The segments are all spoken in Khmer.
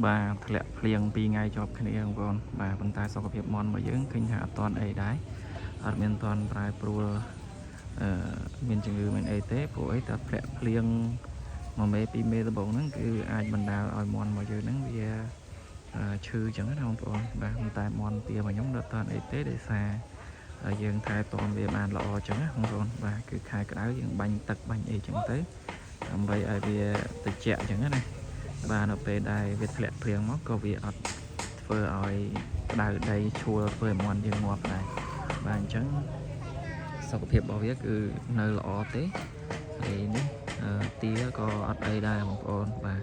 បាទធ្លាក់ភ្លៀង2ថ្ងៃជាប់គ្នាបងប្អូនបាទប៉ុន្តែសុខភាពមាន់របស់យើងឃើញថាអត់ទាន់អីដែរអត់មានទាន់ប្រែប្រួលអឺមានជំងឺមានអីទេព្រោះអីតែធ្លាក់ភ្លៀងមួយមេពីរមេដំបូងហ្នឹងគឺអាចបណ្ដាលឲ្យមាន់របស់យើងហ្នឹងវាអឺឈឺអញ្ចឹងណាបងប្អូនបាទប៉ុន្តែមាន់ទារបស់ខ្ញុំអត់ទាន់អីទេដោយសារយើងថែទាំវាបានល្អអញ្ចឹងណាបងប្អូនបាទគឺខែក្តៅយើងបាញ់ទឹកបាញ់អីអញ្ចឹងទៅដើម្បីឲ្យវាត្រជាក់អញ្ចឹងណា បាទនៅពេលដែលវាធ្លាក់ភ្លៀងមកក៏វាអត់ធ្វើឲ្យក្តៅដីឆួលធ្វើឲ្យមាន់យើងងាប់ដែរបាទអញ្ចឹងសុខភាពរបស់វាគឺនៅល្អទេហើយនេះអឺទាក៏អត់អីដែរបងប្អូនបាទ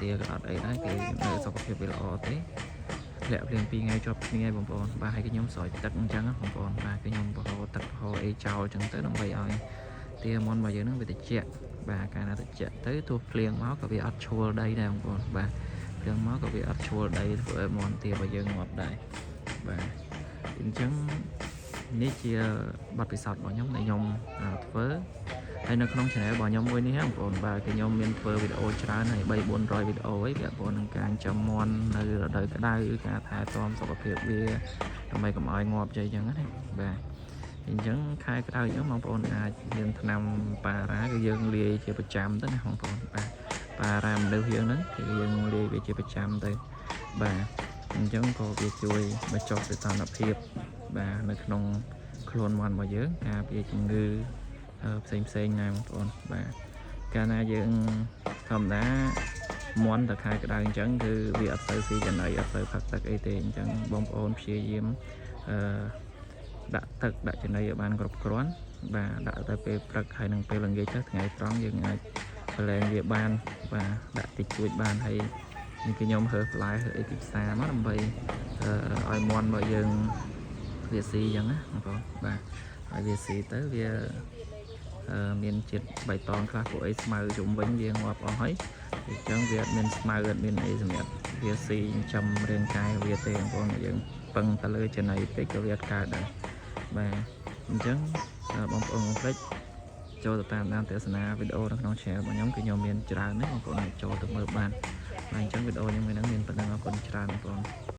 ទាក៏អត់អីដែរគឺនៅសុខភាពវាល្អទេធ្លាក់ភ្លៀង2ថ្ងៃជាប់គ្នាហើយបងប្អូនបាទហើយខ្ញុំស្រោចទឹកអញ្ចឹងណាបងប្អូនបាទគឺខ្ញុំបង្ហូរទឹកបង្ហូរអីចោលអញ្ចឹងទៅដើម្បីឲ្យទាមាន់របស់យើងហ្នឹងវាត្រជាក់ បាទកាលណាត្រជាក់ទៅទោះភ្លៀងមកក៏វាអត់ឈួលដីដែរបងប្អូនបាទភ្លៀងមកក៏វាអត់ឈួលដីធ្វើឲ្យមាន់ទារបស់យើងងាប់ដែរបាទអញ្ចឹងនេះជាបទពិសោធន៍របស់ខ្ញុំដែលខ្ញុំធ្វើហើយនៅក្នុង channel របស់ខ្ញុំមួយនេះបងប្អូនបាទគឺខ្ញុំមានធ្វើវីដេអូច្រើនហើយ3 400វីដេអូអីពាក់ព័ន្ធនឹងការចិញ្ចឹមមាន់នៅរដូវក្តៅការថែទាំសុខភាពវាដើម្បីកុំឲ្យងាប់ជ័យអញ្ចឹងណាបាទអញ្ចឹងខែក្តៅអញ្ចឹងបងប្អូនអាចមានថ្នាំប៉ារ៉ាគឺយើងលាយជាប្រចាំទៅណាបងប្អូនបាទប៉ារ៉ាមនុស្សយើងហ្នឹងគឺយើងលាយវាជាប្រចាំទៅបាទអញ្ចឹងក៏វាជួយបញ្ចុះសីតុណ្ហភាពបាទនៅក្នុងខ្លួនមាន់របស់យើងការពារជំងឺផ្សេងផ្សេងណាបងប្អូនបាទកាលណាយើងធម្មតាមាន់តខែក្តៅអញ្ចឹងគឺវាអត់សូវស៊ីចំណីអត់សូវផឹកទឹកអីទេអញ្ចឹងបងប្អូនព្យាយាមអឺ ដាក់ទឹកដាក់ចំណីឲ្យបានគ្រប់គ្រាន់បាទដាក់ទៅពេលព្រឹកហើយនឹងពេលល្ងាចទៅថ្ងៃត្រង់យើងអាចប្រឡែងវាបានបាទដាក់តិចតួចបានហើយនេះគឺខ្ញុំរើសផ្លែរើសអីពីផ្សារមកដើម្បីអឺឲ្យមាន់របស់យើងវាស៊ីអញ្ចឹងណាបងប្អូនបាទឲ្យវាស៊ីទៅវាអឺមានជាតិបៃតងខ្លះពួកអីស្មៅជុំវិញវាងាប់អស់ហើយអញ្ចឹងវាអត់មានស្មៅអត់មានអីសម្រាប់វាស៊ីចិញ្ចឹមរាងកាយវាទេបងប្អូនយើងពឹងទៅលើចំណីពេកក៏វាអត់កើតដែរ បាទអញ្ចឹងបងប្អូនកុំភ្លេចចូលទៅតាមដានទស្សនាវីដេអូនៅក្នុង channel របស់ខ្ញុំគឺខ្ញុំមានច្រើនណាស់បងប្អូនអាចចូលទៅមើលបានបាទអញ្ចឹងវីដេអូខ្ញុំថ្ងៃហ្នឹងមានប៉ុណ្ណឹងអរគុណច្រើនបងប្អូន។